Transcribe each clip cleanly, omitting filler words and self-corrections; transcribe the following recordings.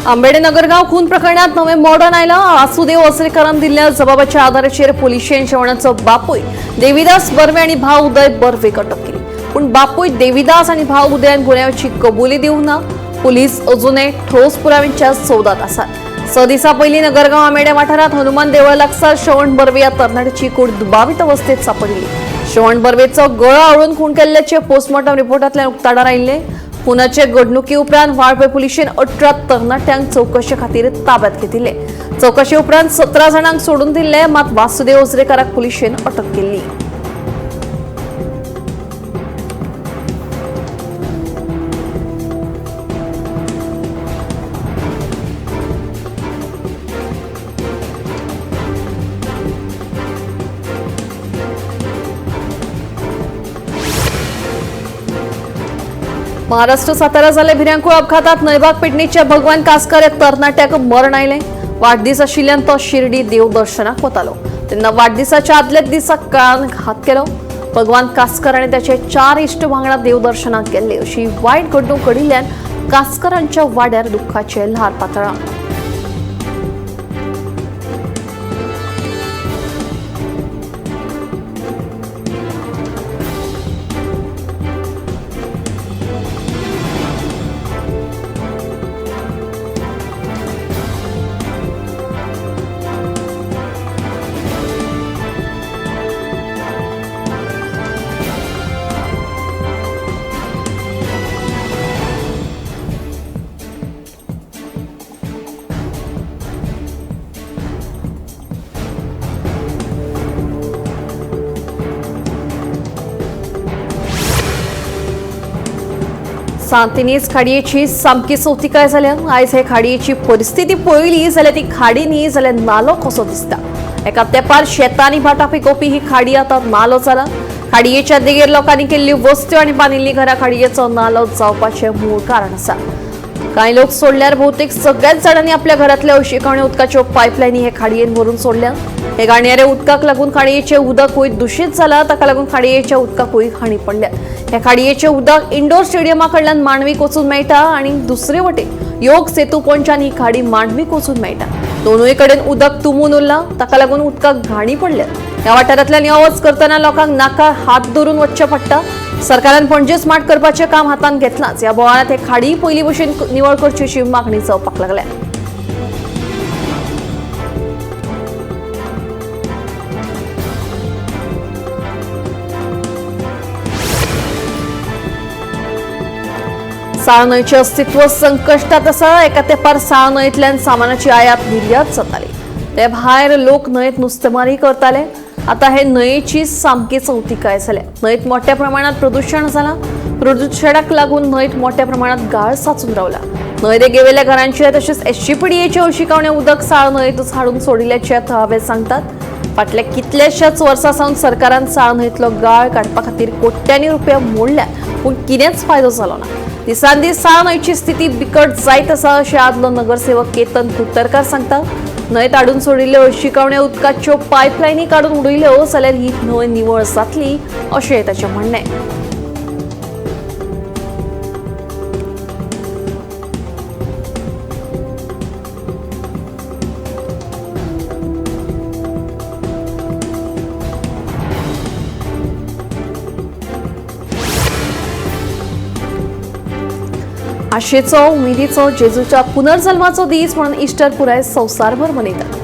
आंबेडे नगरगाव खून प्रकरणात नवे मॉडर्न आयला. वासुदेव आचरेकरान दिल्ल्या जबाबाच्या आधाराचेर पोलिशेन शेवण्याचो बापूय देविदास बर्वे आणि भाव उदय बर्वेक अटक केली. पूण बापूय देविदास आणि भाव उदयान गुन्ह्याची कबुली दिवंक ना. पोलीस अजूनय ठोस पुराव्यांच्या शोधात आसात. 6 दिसां पयलीं नगरगांव आंबेडे वाठारांत हनुमान देवळा लागसार श्रवण बर्वे या तरणाट्याची कूड दुबावीत अवस्थेत सापडली. श्रवण बर्वेचो गळो आवळून खून केल्ल्याचे पोस्टमॉर्टम रिपोर्टांतल्यान उक्ताडार आयिल्ले. खुनाचे घडणुकी उपरांत वाळपय पुलिशेन 18 तरणाट्यांक चवकशे खातीर ताब्यात घेतिल्ले. चवकशे उपरांत 17 जाणांक सोडून दिल्ले, मात वासुदेव ओझरेकाराक पुलिशेन अटक केल्ली. महाराष्ट्र सातारा जाल्ल्या भिरांकूळ अपघातात नयबाग पेडणेच्या भगवान कासकर या तरणाट्याक मरण आयलें. वाडदीस आशिल्ल्यान तो शिर्डी देवदर्शनाक वतालो तेन्ना वाडदिसाच्या आदल्याच दिसा काळान घात केलो. भगवान कासकर आनी त्याचे 4 इश्ट वांगडा देवदर्शनाक गेल्ले. अशी वायट घडणूक घडिल्ल्यान कासकरांच्या वाड्यार दुख्खाचें ल्हार पातळ्ळां. सांतिनेज खाडयेची सामकी सोतिकाय जाल्या. आयज हे खाडयेची परिस्थिती पळयली जाल्यार ती खाडी न्ही जाल्यार नालो कसो दिसता. एका तेंपार शेतांनी भाटां पिकोवपी ही खाडी आतां नालो जाला. खाडयेच्या देगेर लोकांनी केल्ल्यो वस्त्यो आनी बांदिल्लीं घरां खाडयेचो नालो जावपाचें मूळ कारण आसा. कांय लोक सोडल्यार बहुतेक सगळ्याच जाणांनी आपल्या घरांतल्या अळशिकाण्यो उदकाच्यो पायपलायनी हे खाडयेन भरून सोडल्या. हे घाणयारे उदकाक लागून खाडयेचें उदकूय दुशीत जाला. ताका लागून खाडयेच्या उदकाकूय घाणी पडल्या. ह्या खाडयेचें उदक इंडोर स्टेडियमा कडल्यान मांडवीक वचून मेळटा आनी दुसरे वटेन योग सेतू पोंच्यान ही खाडी मांडवीक वचून मेळटा. दोनूय कडेन उदक तुंबून उरलां. ताका लागून उदकाक घाणी पडल्या. ह्या वाठारांतल्यान यो वच करतना लोकांक नाकार हात धरून वचचें पडटा. सरकारान पणजे स्मार्ट करपाचें काम हातांत घेतलांच. ह्या बोवाळांत हे खाडी पयलीं भशेन निवळ करची अशी मागणी जावपाक लागल्या. साळ न्हंयचें अस्तित्व संकश्टात आसा. एका तेंपार साळ न्हंयतल्यान सामानाची आयात निर्यात जाताली. ते भायर लोक न्हंयेत नुस्तेमारी करताले. आतां हे न्हंयेची सामकी चवतिकाय जाल्या. न्हंयेत मोठ्या प्रमाणात प्रदुशण जालां. प्रदुशणाक लागून न्हंयेत मोठ्या प्रमाणात गाळ साचून रावला. न्हंय देगेवेल्या घरांचे तशेंच एसजीपीडीएचे अळशिकावणे उदक साळ न्हंयेतूच हाडून सोडिल्ल्याचे थळावे सांगतात. फाटल्या कितल्याशाच वर्सां सावन सरकारान साळ न्हंयेतलो गाळ काडपा खातीर कोट्यांनी रुपया मोडल्या, पूण कितेंच फायदो जालो ना. दिसान दीस साळ न्हंयची स्थिती बिकट जायत आसा अशें आदलो नगरसेवक केतन कुट्टरकार सांगता. न्हंयेत हाडून सोडिल्ल्यो अळशिकावण्या उदकाच्यो पायपलायनी काडून उडयल्यो जाल्यार ही न्हंय निवळ जातली अशें ताचें म्हणणें. आशेचो उमेदीचो जेजूच्या पुनर्जल्माचो दीस म्हणून इस्टर पुराय संवसारभर मनयतात.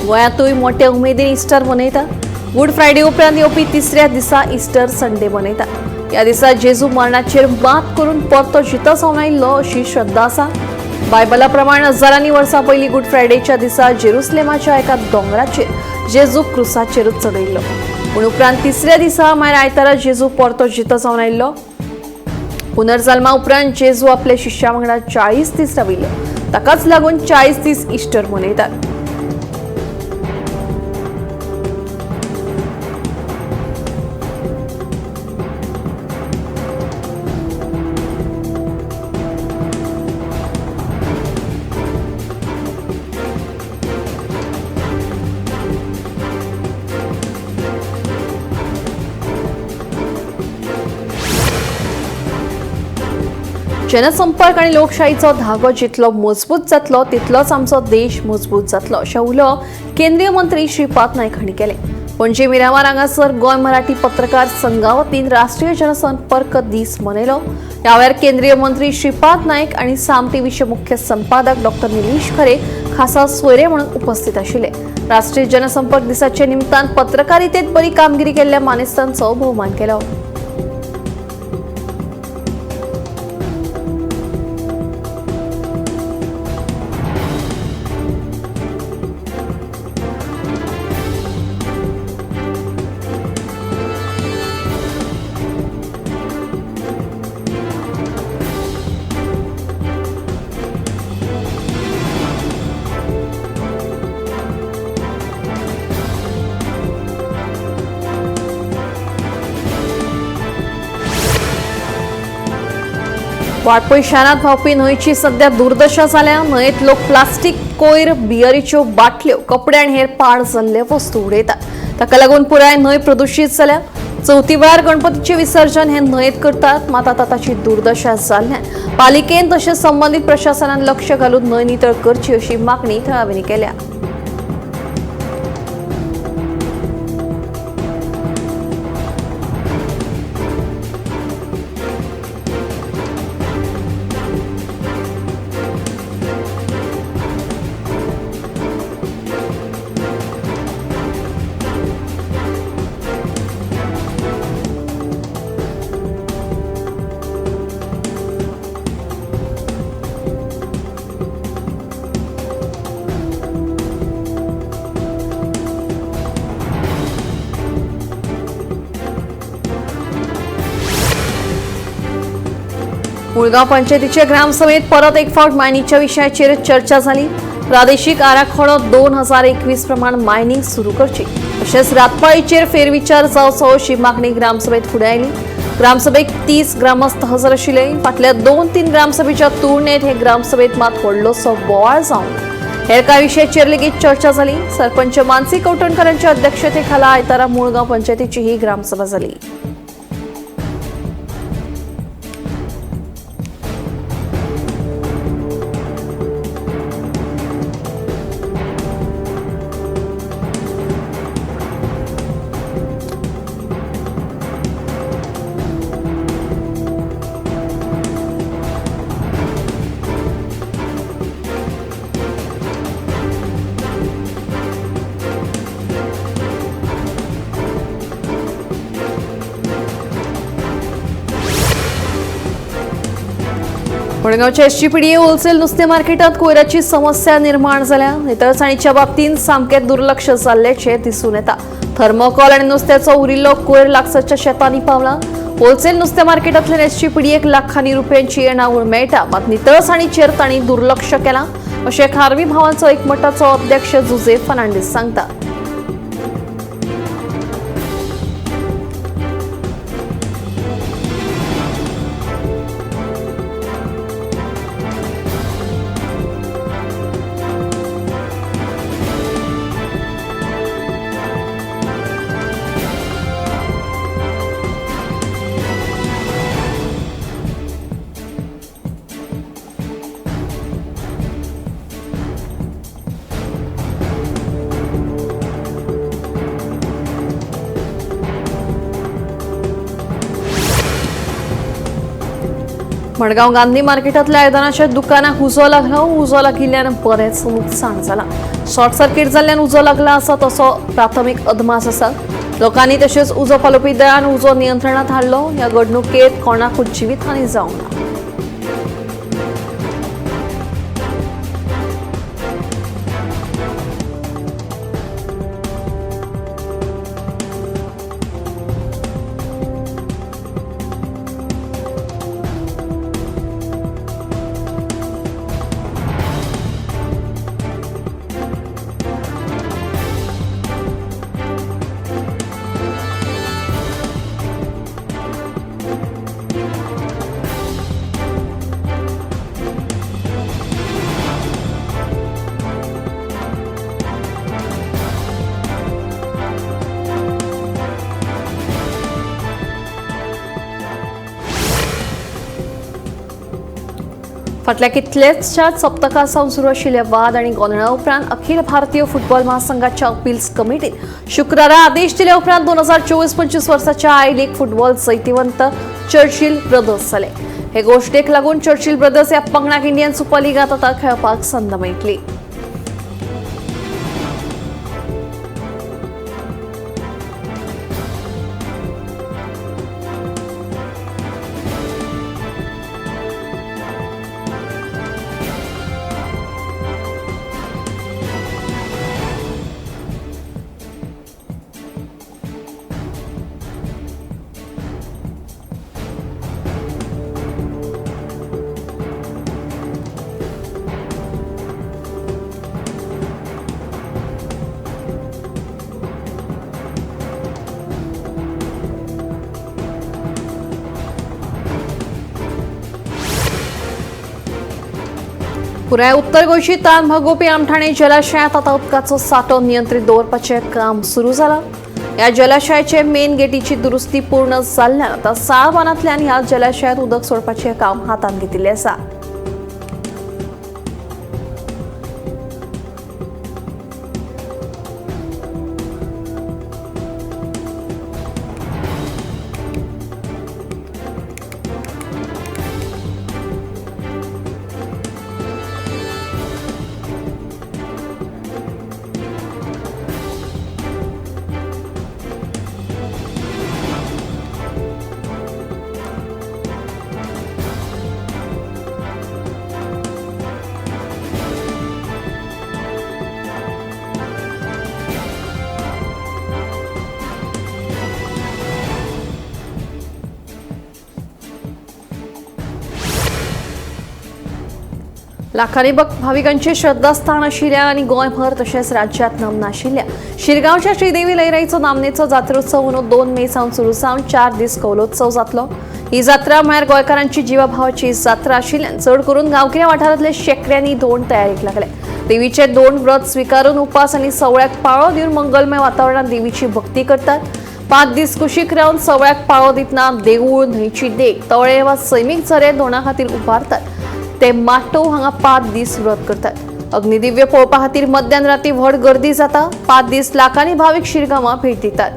गोंयांतूय मोठे उमेदीन इस्टर मनयतात. गुड फ्रायडे उपरांत येवपी तिसऱ्या दिसा इस्टर संडे मनयतात. ह्या दिसा जेजू मरणाचेर मात करून परतो जितो जावन आयिल्लो अशी श्रद्धा आसा. बायबला प्रमाण हजारांनी वर्सां पयलीं गुड फ्रायडेच्या दिसा जेरुसलेमाच्या एका दोंगराचेर जेजू क्रुसाचेरच चडयल्लो. पूण उपरांत तिसऱ्या दिसा मागीर आयतारा जेजू परतो जितो जावन आयिल्लो. पुनर्जल्मा उपरांत जेजू आपल्या शिष्या वांगडा 40 दीस राविल्लो. ताकाच लागून 40 दीस इस्टर मनयतात. जनसंपर्क आनी लोकशाहीचो धागो जितलो मजबूत जातलो तितलोच आमचो देश मजबूत जातलो अशें उलोवप केंद्रीय मंत्री श्रीपाद नायक हांणी केलें। पणजे मिरामार हांगासर गोंय मराठी पत्रकार संघा वतीन राष्ट्रीय जनसंपर्क दीस मनयलो। ह्या वेळार केंद्रीय मंत्री श्रीपाद नायक आनी साम टीव्हीचे मुख्य संपादक डॉ निलेश खरे खासा सोयरे म्हणून उपस्थित आशिल्ले। राष्ट्रीय जनसंपर्क दिसाच्या निमतान पत्रकारितेत बरी कामगिरी केल्ल्या मानेस्तांचो भोवमान केलो। वाळपय शारांत व्हांवपी न्हंयची सध्या दुर्दशा जाल्या। न्हंयेत लोक प्लास्टीक कोयर, बियरीच्यो बाटल्यो, कपडे आनी हेर पाड जाल्ले वस्तू उडयतात। ताका लागून पुराय न्हंय प्रदुशीत जाल्या। चवथी वेळार गणपतीचें विसर्जन हे न्हंयेत करतात, मात आतां ताची दुर्दशा जाल्ल्यान पालिकेन तशेंच संबंदीत प्रशासनान लक्ष घालून न्हंय नितळ करची अशी मागणी थळाव्यांनी केल्या। मुळगांव पंचायतीच्या ग्रामसभेत परत एक फावट मायनिंगच्या विशयाचेर चर्चा जाली। प्रादेशिक आराखडो 2021 प्रमाण मायनिंग सुरू करची तशेंच रातपाळीचेर फेरविचार जावचो अशी मागणी ग्रामसभेत फुडें आयली। ग्रामसभेक 30 ग्रामस्थ हजर आशिल्ले। फाटल्या 2-3 ग्रामसभेच्या तुळनेत हे ग्रामसभेत मात व्हडलोसो बोवाळ जावंक हेर कांय विशयाचेर लेगीत चर्चा जाली। सरपंच मानसी कवठणकर हांच्या अध्यक्षतेखाला आयतारा मुळगांव पंचायतीची ही ग्रामसभा जाली। मडगांवच्या एसजीपीडीए होलसेल नुस्तें मार्केटांत कोयराची समस्या निर्माण जाल्या। नितळसाणीच्या बाबतींत सामकें दुर्लक्ष जाल्ल्याचें दिसून येता। थर्मोकॉल आनी नुस्त्याचो उरिल्लो कोयर लागसारच्या शेतांनी पावला। होलसेल नुस्तें मार्केटांतल्यान एसजीपीडीएक लाखांनी रुपयांची येणावळ मेळटा, मात नितळसाणीचेर तांणी दुर्लक्ष केलां अशें खारवी भावांचो एकमठाचो अध्यक्ष जुझे फर्नांडीस सांगता। मडगांव गांधी मार्केटांतल्या आयदनाच्या दुकानाक उजो लागलो। उजो लागिल्ल्यान बरेंच नुकसान जालां। शॉर्ट सर्किट जाल्ल्यान उजो लागला आसा तसो प्राथमीक अदमास आसा। लोकांनी तशेंच उजो पालोवपी दळान उजो नियंत्रणांत हाडलो। ह्या घडणुकेंत कोणाकूच जिवीतहानी जावंक ना। फाटल्या कितल्याशाच सप्तकां सावन सुरू आशिल्ल्या वाद आनी गोंदळा उपरांत अखिल भारतीय फुटबॉल महासंघाच्या अपिल्स कमिटीन शुक्रारा आदेश दिल्या उपरांत 2024-25 वर्साच्या I league football जैतिवंत चर्चिल ब्रदर्स जाले. हे गोश्टीक लागून चर्चिल ब्रदर्स ह्या पंगडाक इंडियन सुपर लिगांत आतां खेळपाक संद मेळटली. पुराय उत्तर गोंयची तान भागोवपी आमठाणे जलाशयांत आतां उदकाचो सांठो नियंत्रीत दवरपाचें काम सुरू जालां. ह्या जलाशयाचे मेन गेटीची दुरुस्ती पूर्ण जाल्ल्यान आतां साळबानांतल्यान ह्या जलाशयांत उदक सोडपाचें काम हातांत घेतिल्लें आसा. लाखांनी भाविकांचे श्रद्धास्थान आशिल्ल्या आनी गोंयभर तशेंच राज्यांत नामना आशिल्ल्या शिरगांवच्या श्रीदेवी लयराईचो नामनेचो जात्रोत्सव अंदू 2 मे सावन सुरू जावन 4 दीस कौलोत्सव जातलो. ही जात्रा म्हळ्यार गोंयकारांची जिवाभावाची जात्रा आशिल्ल्यान चड करून गांवगिऱ्या वाठारांतले शेंकड्यांनी दोण तयारीक लागले. देवीचे दोन व्रत स्विकारून उपास आनी सवळ्याक पाळो दिवन मंगलमय वातावरणांत देवीची भक्ती करतात. 5 दीस कुशीक रावन सवळ्याक पाळो दितना देवूळ, न्हंयची देग, तळे वा सैमीक झरे दोणा खातीर उबारतात. ते माटोव हांगा 5 दीस व्रत करतात. अग्निदिव्य पळोवपा खातीर मध्यान राती व्हड गर्दी जाता. 5 दीस लाखांनी भावीक शिरगांवां भेट दितात.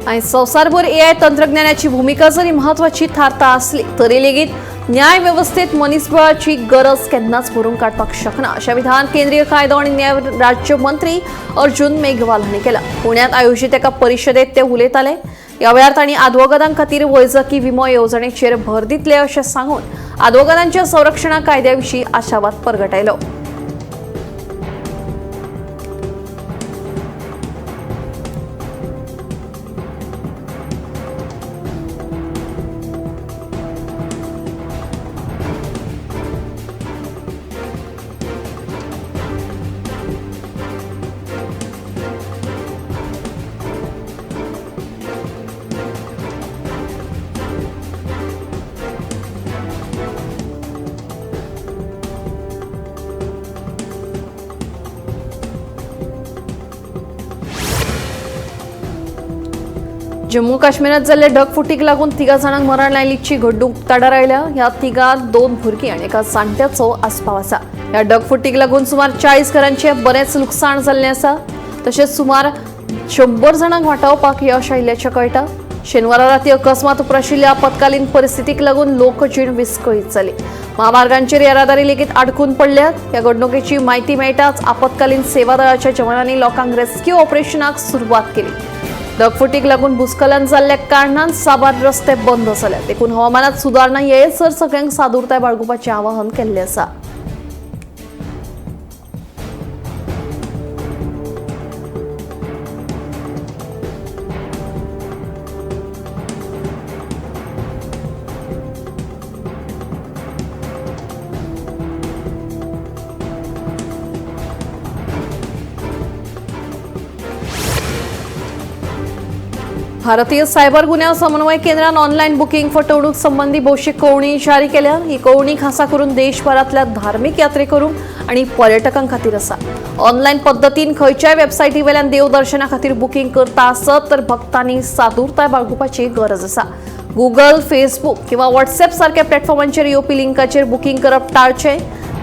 आनी संवसारभर एआय तंत्रज्ञानाची भूमिका जरी म्हत्वाची थारता आसली तरी लेगीत न्याय वेवस्थेत मनीसबळाची गरज केन्नाच भरून काडपाक शकना अशें विधान केंद्रीय कायदो आनी न्याय राज्य मंत्री अर्जुन मेघवाल हांणी केलां. पुण्यात आयोजित एका परिशदेत ते उलयताले. ह्या वेळार तांणी आदवोगादां खातीर वैजकी विमो येवजणेचेर भर दितले अशें सांगून आदवोगादांच्या संरक्षणा कायद्या विशीं आशावाद परगटायलो. जम्मू काश्मीरात जाल्ले ढगफुटीक लागून 3 जाणांक मरण आयिल्ल्याची घडणूक उक्ताडार आयल्या. ह्या 3 2 भुरगीं आनी एका जाणट्याचो आस्पाव आसा. ह्या ढगफुटीक लागून सुमार 40 घरांचें बरेंच लुकसाण जाल्लें आसा. तशेंच सुमार 100 जाणांक वाटावपाक यश आयिल्ल्याचें कळटा. शेनवारा राती अकस्मात उप्राशिल्ल्या आपत्कालीन परिस्थितीक लागून लोकजीण विस्कळीत जाली. महामार्गांचेर येरादारी लेगीत आडकून पडल्यात. ह्या घडणुकेची म्हायती मेळटाच आपत्कालीन सेवा दळाच्या जवानांनी लोकांक रेस्क्यू ऑपरेशनाक सुरवात केली. ढगफुटीक लागून भूस्खलन जाल्ल्या कारणान साबार रस्ते बंद जाल्यात. देखून हवामानात सुदारणा येयसर सगळ्यांक सादूरताय बाळगुपाचें आवाहन केल्लें आसा. भारतीय सायबर गुन्यांव समन्वय केंद्रान ऑनलायन बुकिंग फटवणूक संबंधी भौशीक कळोवणी जारी केल्या. ही कळोवणी खासा करून देशभरांतल्या धार्मिक यात्रेकरूंक आनी पर्यटकां खातीर आसा. ऑनलायन पद्दतीन खंयच्याय वेबसायटी वेल्यान देवदर्शना खातीर बुकिंग करता आसत तर भक्तांनी सादूरताय बाळगुपाची गरज आसा. गुगल, फेसबुक किंवा व्हॉट्सएप सारक्या प्लॅटफॉर्मांचेर येवपी लिंकाचेर बुकिंग करप टाळचें.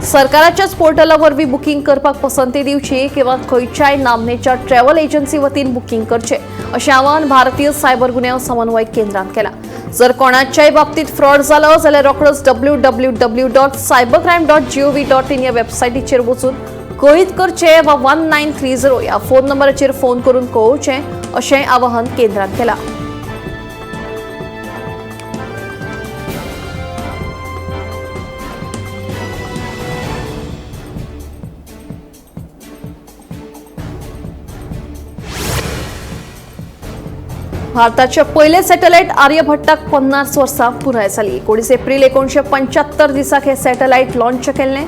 सरकाराच्याच पोर्टला वरवीं बुकिंग करपाक पसंती दिवची किंवा खंयच्याय नामनेच्या ट्रॅव्हल एजन्सी वतीन बुकिंग करचें अशें आवाहन भारतीय सायबर गुन्यांव समन्वय केंद्रान केलां. जर कोणाच्याय बाबतीत फ्रॉड जालो जाल्यार रोखडोच www.cybercrime.gov.in ह्या वेबसायटीचेर वचून कळीत करचें वा 1930 ह्या फोन नंबराचेर फोन करून कळोवचें अशें आवाहन केंद्रान केलां. भारताचे पयले सॅटलायट आर्यभट्टाक 50 वर्सां पुराय जाली. 19 एप्रील 1975 दिसाक हे सॅटलायट लॉन्च केल्लें.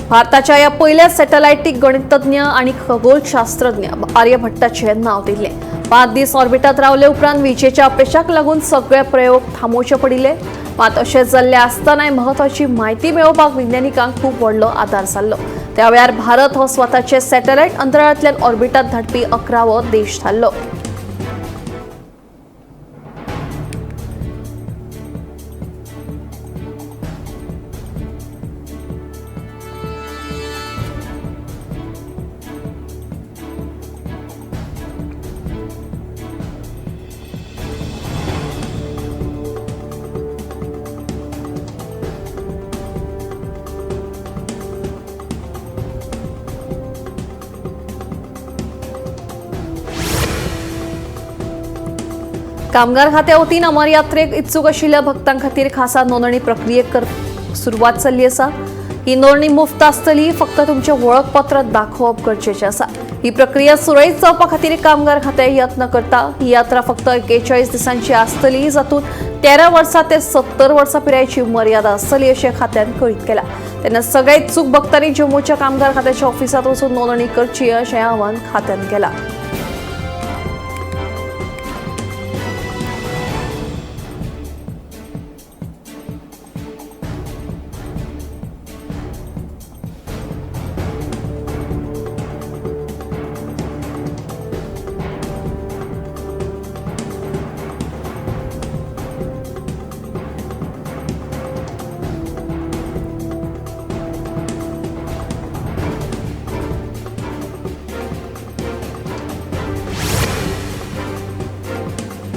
भारताच्या ह्या पयल्या सॅटलायटीक गणितज्ञ आनी खगोलशास्त्रज्ञ आर्यभट्टाचें नांव दिल्लें. 5 दीस ऑर्बिटात रावले उपरांत विजेच्या अपेशाक लागून सगळे प्रयोग थांबोवचे पडिल्ले. मात अशें जाल्लें आसतनाय म्हत्वाची म्हायती मेळोवपाक विज्ञानिकांक खूब व्हडलो आदार जाल्लो. त्या वेळार भारत हो स्वताचे सॅटलायट अंतराळांतल्यान ऑर्बिटात धाडपी 11वो देश थारलो. कामगार खात्या वतीन अमर यात्रेक इत्सूक आशिल्ल्या भक्तां खातीर खासा नोंदणी प्रक्रियेक सुरवात जाल्ली आसा. ही नोंदणी मुफ्त आसतली, फक्त तुमचें वळखपत्र दाखोवप गरजेचें आसा. ही प्रक्रिया सुरळीत जावपा खातीर कामगार खातें यत्न करता. ही यात्रा फक्त 41 दिसांची आसतली, जातूंत 13 वर्सां ते 70 वर्सां पिरायेची मर्यादा आसतली अशें खात्यान कळीत केलां. तेन्ना सगळ्या इत्सूक भक्तांनी जम्मूच्या कामगार खात्याच्या ऑफिसांत वचून नोंदणी करची अशें आवाहन खात्यान केलां.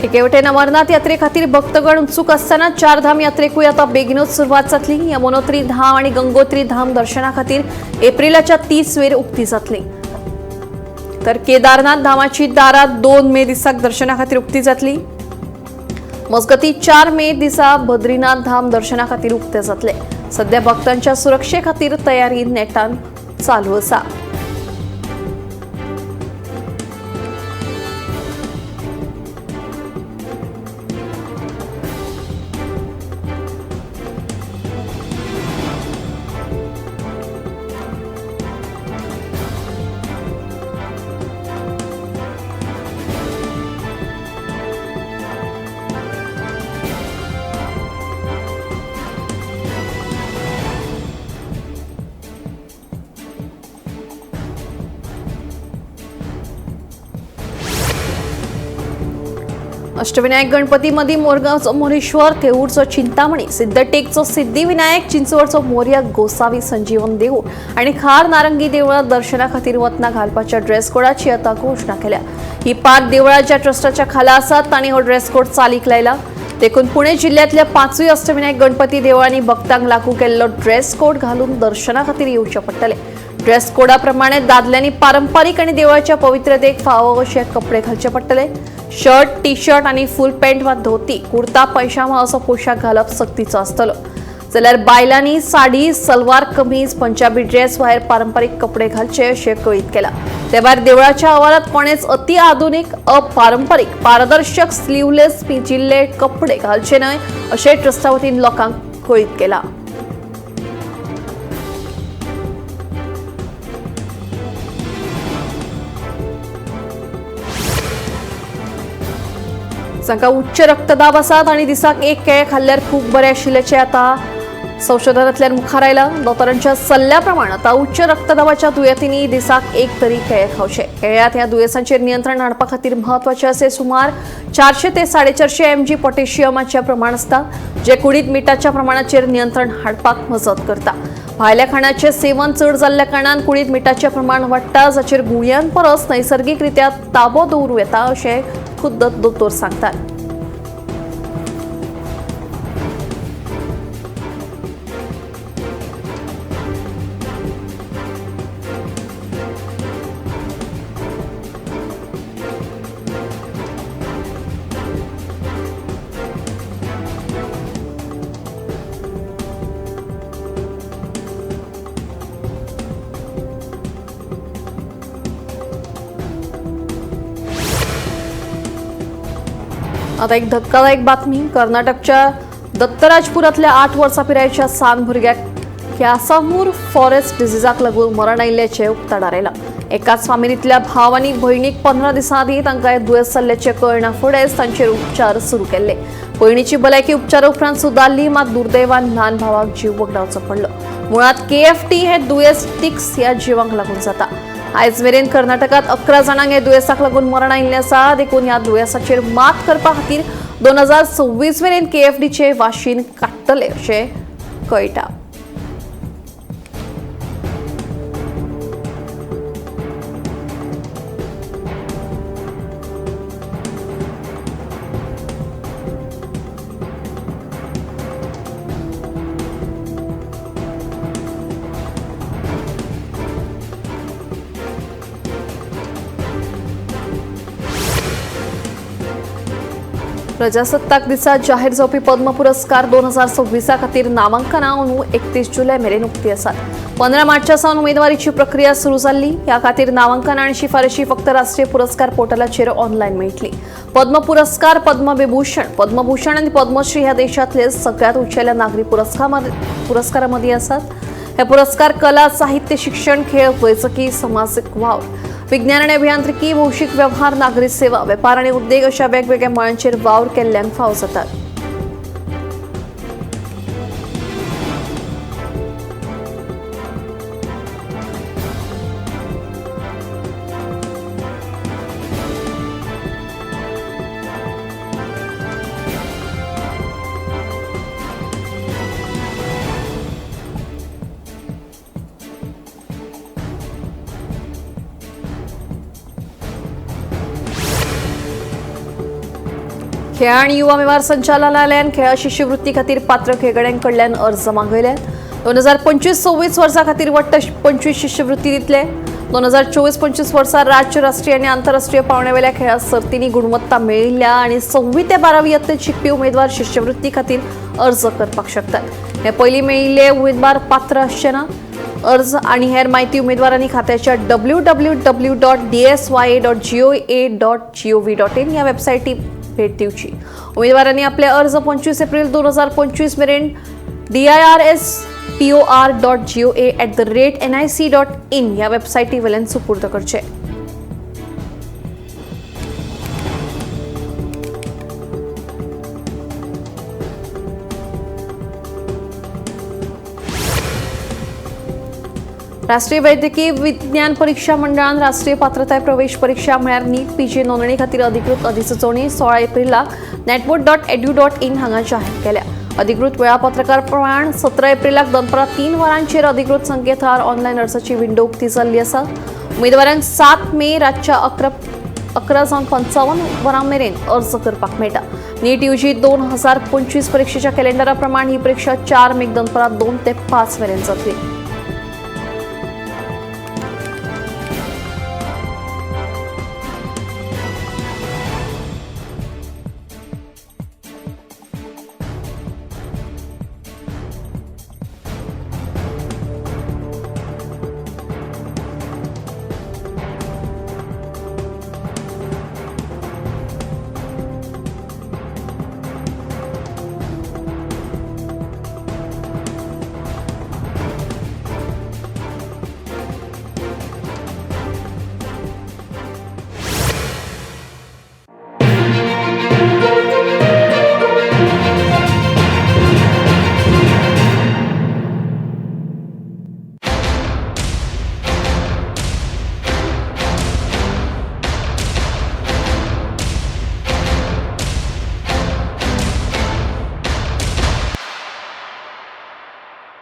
एके वटेन अमरनाथ यात्रे खातीर भक्तगण उत्सूक आसतना चारधाम यात्रेकूय आतां बेगीनूच सुरवात जातली. यमुनोत्री धाम आनी गंगोत्री धाम दर्शना खातीर एप्रिलाच्या 30 वेर उक्ती जातली. तर केदारनाथ धामाची दारां 2 मे दिसाक दर्शना खातीर उक्ती जातली. मजगतीं 4 मे दिसा बद्रीनाथ धाम दर्शना खातीर उक्ते जातले. सध्या भक्तांच्या सुरक्षे खातीर तयारी नेटान चालू आसा. अष्टविनायक गणपती मदीं मोरगांवचो मोरेश्वर, थेऊरचो चिंतामणी, सिद्धटेकचो सिद्धिविनायक, चिंचवडचो मोरया गोसावी संजीवन देऊळ आनी खार नारंगी देवळां दर्शना खातीर वतना घालपाच्या ड्रेस कोडाची आतां घोशणा केल्या. ही 5 देवळां ज्या ट्रस्टाच्या खाला आसात तांणी हो ड्रेस कोड चालीक लायला. देखून पुणे जिल्ह्यांतल्या 5 अष्टविनायक गणपती देवळांनी भक्तांक लागू केल्लो ड्रेस कोड घालून दर्शना खातीर येवचें पडटलें. ड्रेस कोडा प्रमाणे दादल्यांनी पारंपारीक आनी देवळाच्या पवित्रतेक फावो अशे कपडे घालचे पडटले. शर्ट, टी शर्ट आनी फूल पॅन्ट वा धोती, कुर्ता, पैजामा असो पोशाख घालप सक्तीचो आसतलो. जाल्यार बायलांनी साडी, सलवार कमीज, पंजाबी ड्रेस वा हेर पारंपारीक कपडे घालचे अशें कळीत केलां. ते भायर देवळाच्या आवारांत कोणेच अति आधुनीक, अपारंपारीक, पारदर्शक, स्लिवलेस पिंजिल्ले कपडे घालचे न्हय अशें ट्रस्टा वतीन लोकांक कळीत केलां. जांकां उच्च रक्तदाब आसा तांणी दिसाक एक केळें खाल्ल्यार खूब बरें आशिल्ल्याचें आतां संशोधनांतल्यान मुखार आयलां. दोतोरांच्या सल्ल्या प्रमाण आतां उच्च रक्तदाबाच्या दुयेंतींनी दिसाक एक तरी केळें खावचें. केळ्यांत ह्या दुयेंसांचेर नियंत्रण हाडपा खातीर म्हत्वाचें अशें सुमार 400 ते 450 mg पोटॅशियमाचें प्रमाण आसता, जें कुडींत मिठाच्या प्रमाणाचेर नियंत्रण हाडपाक मजत करता. भायल्या खाणाचें सेवन चड जाल्ल्या कारणान कुडींत मिठाचें प्रमाण वाडटा, जाचेर गुळयां परस नैसर्गिकरित्या ताबो दवरूं येता अशें खुद्द दोतोर सांगतात. आता एक धक्कादायक बातमी. कर्नाटकच्या दत्तराजपुरातल्या 8 वर्सां पिरायेच्या सान भुरग्याक क्यासामूर फॉरेस्ट डिजीजाक लागून मरण आयिल्ल्याचें उक्ताडार आयलां. एकाच फामिलींतल्या भाव आनी भयणीक 15 दिसां आदीं तांकां हें दुयेंस जाल्ल्याचें कळना फुडेंच तांचेर उपचार सुरू केल्ले. भयणीची भलायकी उपचारा उपरांत सुदारली, मात दुर्दैवान ल्हान भावाक जीव वगडावचो पडलो. मुळांत KFT हें दुयेंस टिक्स ह्या जिवांक लागून जाता. आयज मेरेन कर्नाटकात 11 जाणांक हे दुयेंसाक लागून मरण आयिल्लें आसा. देखून ह्या दुयेंसाचेर मात करपा खातीर 2026 मेरेन KFDचे वाशीन काडटले अशें कळटा. प्रजासत्ताक दिसा जाहीर जावपी पद्म पुरस्कार 2026 खातीर नामांकनां अंदू 31 जुलय मेरेन उक्ती आसात. 15 मार्चा सावन उमेदवारीची प्रक्रिया सुरू जाल्ली. ह्या खातीर नामांकनां आनी शिफारशी फक्त राष्ट्रीय पुरस्कार पोर्टलाचेर ऑनलायन मेळटली. पद्म पुरस्कार, पद्मविभूषण, पद्मभूषण आनी पद्मश्री ह्या देशांतले सगळ्यात उंचेल्या नागरी पुरस्कारां मदीं आसात. हे पुरस्कार कला, साहित्य, शिक्षण, खेळ, वैजकी, समाजीक वावर, विज्ञान आनी अभियांत्रिकी, भौशीक व्यवहार, नागरी सेवा, वेपार आनी उद्देग अशा वेगवेगळ्या मळांचेर वावर केल्ल्यांक फावो जातात. खेळ आनी युवा वेव्हार संचालनालयान खेळा शिश्यवृत्ती खातीर पात्र खेळगड्यां कडल्यान अर्ज मागयल्यात. 2025-26 वर्सा खातीर वट्ट 25 शिश्यवृत्ती दितले. 2024-25 वर्सा राज्य, राष्ट्रीय आनी आंतरराष्ट्रीय पावंड्यावेल्या खेळा सर्तींनी गुणवत्ता मेळिल्ल्या आनी 6वी ते 12वी यत्तेत शिकपी उमेदवार शिश्यवृत्ती खातीर अर्ज करपाक शकतात. हे पयलीं मेळिल्ले उमेदवार पात्र आसचे ना. अर्ज आनी हेर म्हायती उमेदवारांनी खात्याच्या www.dsya.goa.gov.in ह्या वेबसायटी भेट दिवची. उमेदवारांनी आपले अर्ज 25 एप्रिल 2025 मेरेन dirspor.goa@nic.in ह्या वेबसायटी वयल्यान सुपूर्द करचे. राष्ट्रीय वैद्यकीय विज्ञान परीक्षा मंडळान राष्ट्रीय पात्रताय प्रवेश परीक्षा म्हळ्यार नीट पीजी नोंदणी खातीर अधिकृत अधिसुचोवणी 16 एप्रिलाक netboard.edu.in हांगा जाहीर केल्या. अधिकृत वेळापत्रका प्रमाण 17 एप्रिलाक दनपरां 3 वरांचेर अधिकृत संकेतथळार ऑनलायन अर्जाची विंडो उक्ती जाल्ली आसा. उमेदवारांक 7 मे रातच्या 11:55 वरां मेरेन अर्ज करपाक मेळटा. नीट यूजी 2025 परीक्षेच्या कॅलेंडरा प्रमाण ही परीक्षा 4 मेक दनपरां 2 ते 5 मेरेन जातली.